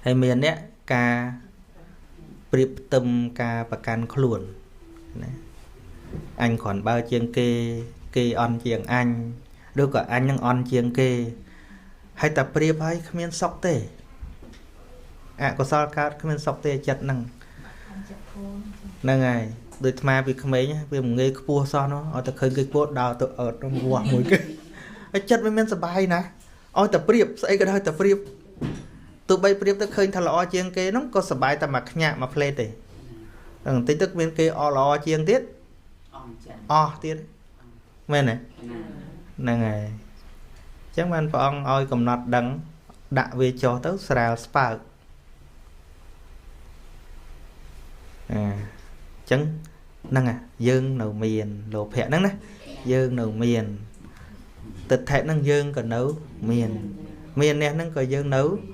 ហើយមានអ្នកការប្រៀបផ្ទឹមការប្រកាន់ខ្លួនណាអញគ្រាន់បើជាងគេគេអន់ជាងអញឬក៏អញនឹងអន់ជាងគេហើយតែប្រៀបហើយគ្មានសុខទេអកុសលកើតគ្មានសុខទេចិត្តហ្នឹងហ្នឹងហើយដូចអាពីក្មេងវាមិនងាយខ្ពស់សោះនោះឲ្យតែឃើញគេខ្ពស់ដើរទៅអើតវាស់មួយគេហើយចិត្តវាមានសុបាយណាឲ្យតែប្រៀបស្អីក៏ដោយតែប្រៀបទោះបីប្រៀបទៅឃើញថាល្អជាងគេនោះក៏សុបាយតែមួយខ្ញាក់មួយផ្លេតទេបន្តិចទៅមានគេអល្អជាងទៀតអស់ទៀតមែនទេហ្នឹងហើយអញ្ចឹងបានព្រះអង្គឲ្យកំណត់ដឹងដាក់វាចុះទៅស្រាលស្ពើកអញ្ចឹងហ្នឹងយើងនៅមានលោភៈហ្នឹងណាយើងនៅមានទិដ្ឋិហ្នឹងយើងក៏នៅមានមាននេះហ្នឹងក៏យើងនៅ